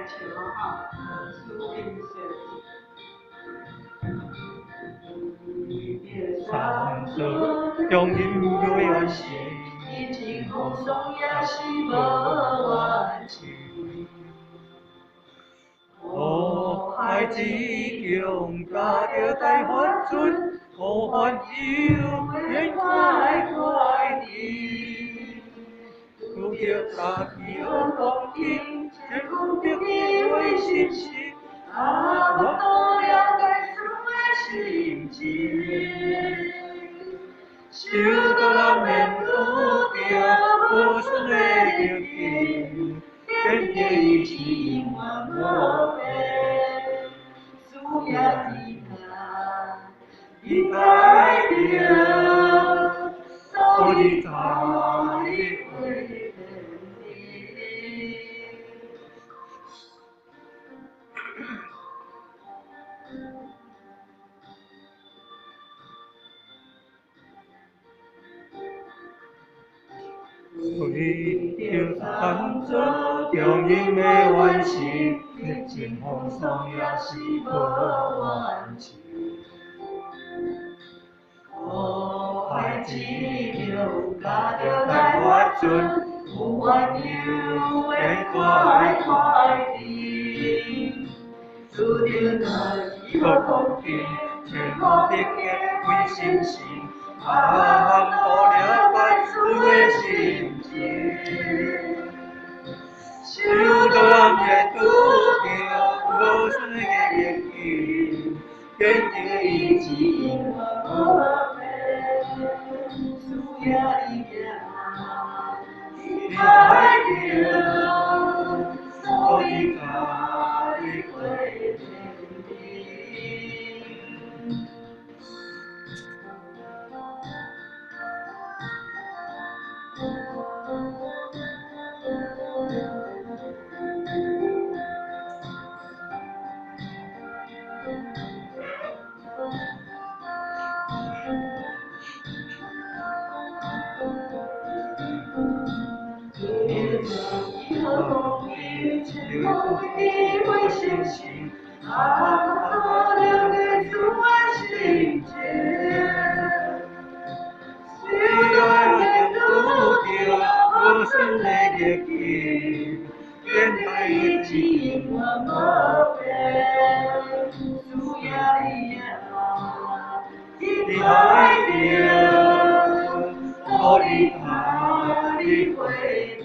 来唱吼，苏明说。三座中音乐完成，历经风霜也是无怨情。苦海之中，踏著台湾船，苦烦忧愿快快停。拄著家己学钢琴，天空得意为心事，啊，我都了解输的心情。想到咱面拄著无顺的逆境，坚定意志永远无变，输赢只伊家着，努力家己会变。随著三座中音的完成，历经风霜也是无怨情。苦海之中，踏著台台湾船，有怨尤会快快停。拄著家己学钢琴，天空得见为心事，啊，无了解输的心情。想到咱面拄著无顺的逆境，坚定意志永远无变，输赢伊伊家爱着，努力家己会变。啊，我了解输的心情。虽然面拄著无顺的逆境，坚定意志永远无变，输赢伊伊爱着，努力家己会变。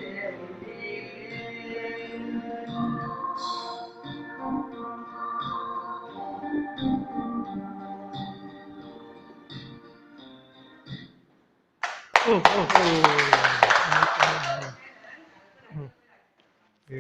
哦哦哦，对。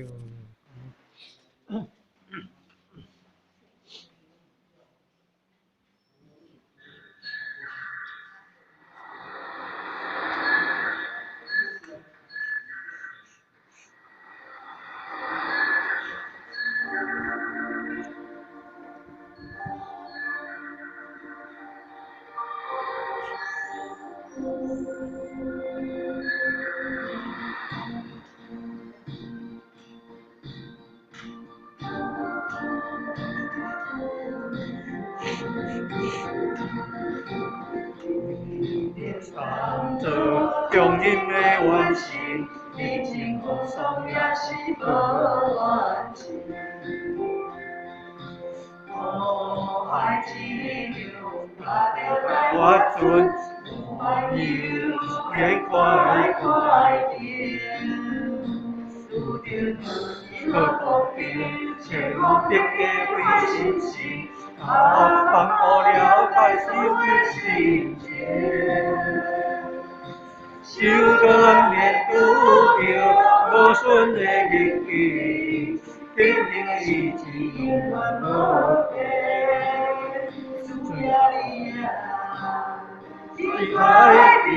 三座中音的完成，历经风霜也是无怨情。苦海之中，踏著台我船有烦忧忧愿快快停。拄著学钢琴，天空得见为心事，啊，放过了解输的心情。想到咱面拄著无顺的逆境，坚定意志永远无变，输赢伊伊爱着，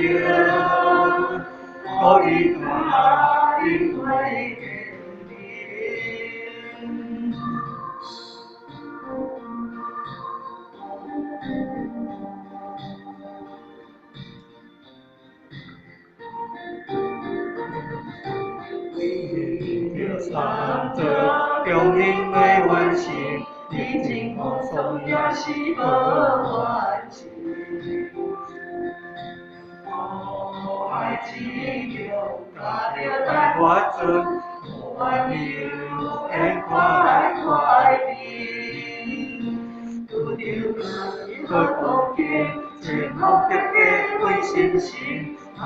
努力家己会变。三座強忍袂完成，历经风霜也是无完成。苦海之中，踏著大法船，无怨尤愿快快平。拄著好光景，前方得家归心神，盼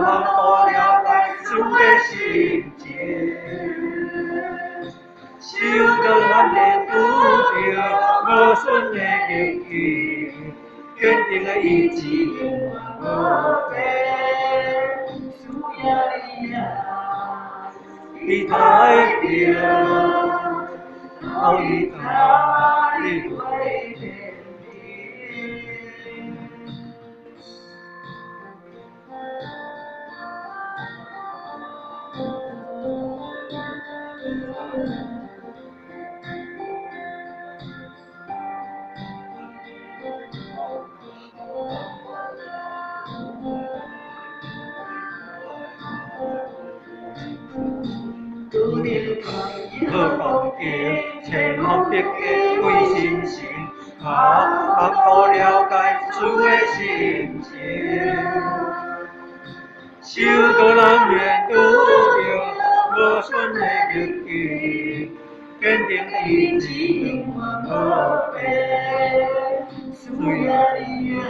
望多了解主的心情。受到难免拄著无顺的逆境，坚定的意志永远无变。需要你啊，伫太平，予伊知你会天平。拄著好光景，千方百计归心神，盼望多了解主的心情。受到难免拄著无顺的逆境，坚定意志永远无变。需要你啊，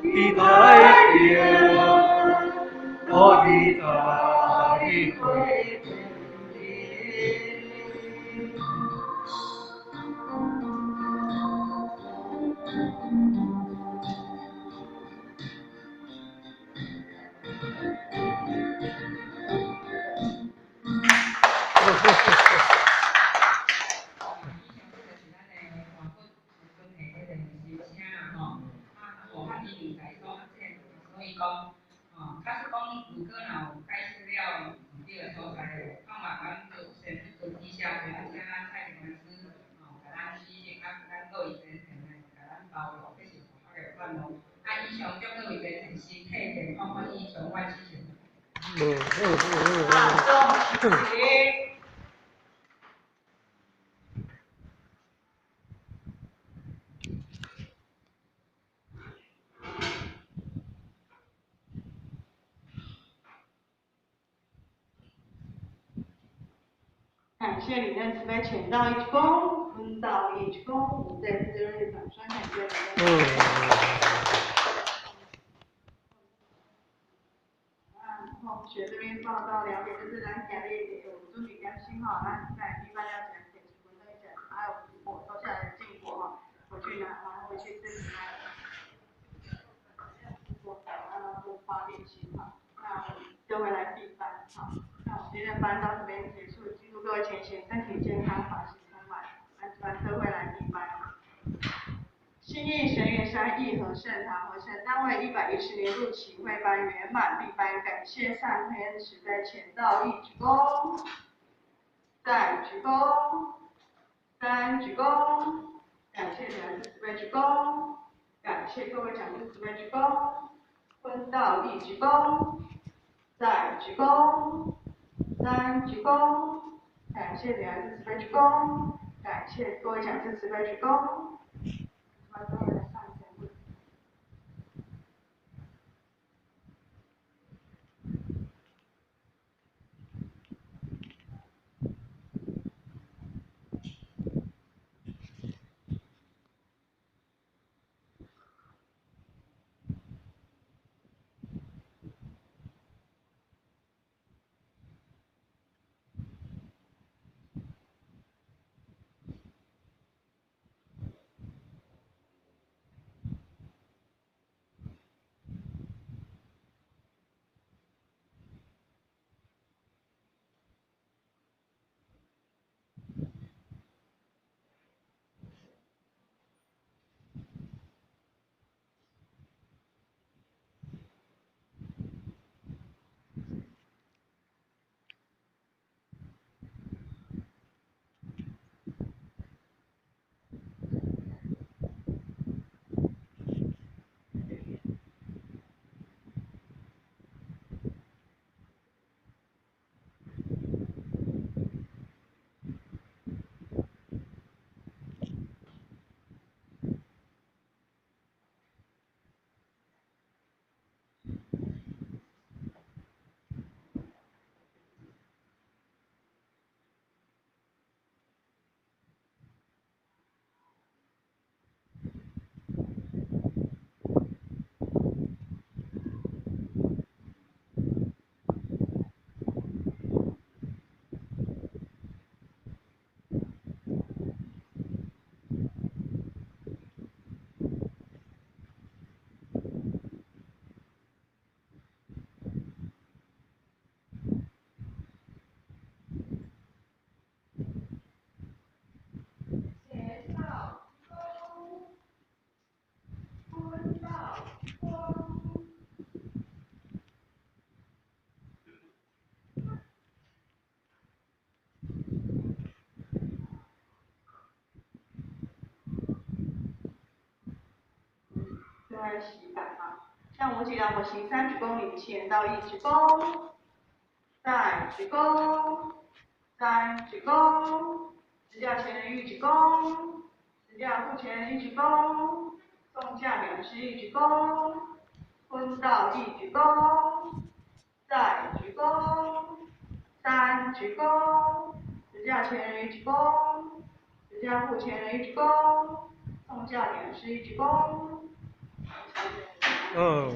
伫太平，予伊知你会天平。所以讲，假使讲如果若有解释了毋对的所在，盼望咱阁先去做底下，就请咱蔡老师，共咱指正，咱各位先生来共咱包容，这是佛学的愿望。以上祝各位先生身体健康，欢喜长远，谢谢。大众起。感谢李任慈悲前道一鞠躬，分道一鞠躬，我们再次热烈掌声感谢李任。同学这边报到2点，就是咱今日有准备点心哈，咱在一般了讲点心，我再讲，还有我收下来的禁果哈，回去拿，拿回去自己来，做发点心哈，那我们就会来闭班哈，那我们今天的班到这边结束，祝各位前贤身体健康，法喜充满，安全都会来闭班。信义神元山义和圣堂和圣单位110年度启会班圆满闭班，感谢上天慈悲前道一鞠躬，再鞠躬，三鞠躬，感谢讲师慈悲鞠躬，感谢各位讲师慈悲鞠躬，分道一鞠躬，再鞠躬，三鞠躬，感谢讲师慈悲鞠躬，感谢各位讲师慈悲鞠躬。个时间哈。向无己两佛行三鞠躬礼，前到一鞠躬，再鞠躬，三鞠躬，十架前人一鞠躬，十架护前人一鞠躬，众驾两师一鞠躬，昏道一鞠躬，再鞠躬，三鞠躬，十架前人一鞠躬，十架护前人一鞠躬，众驾两师一鞠躬。哦。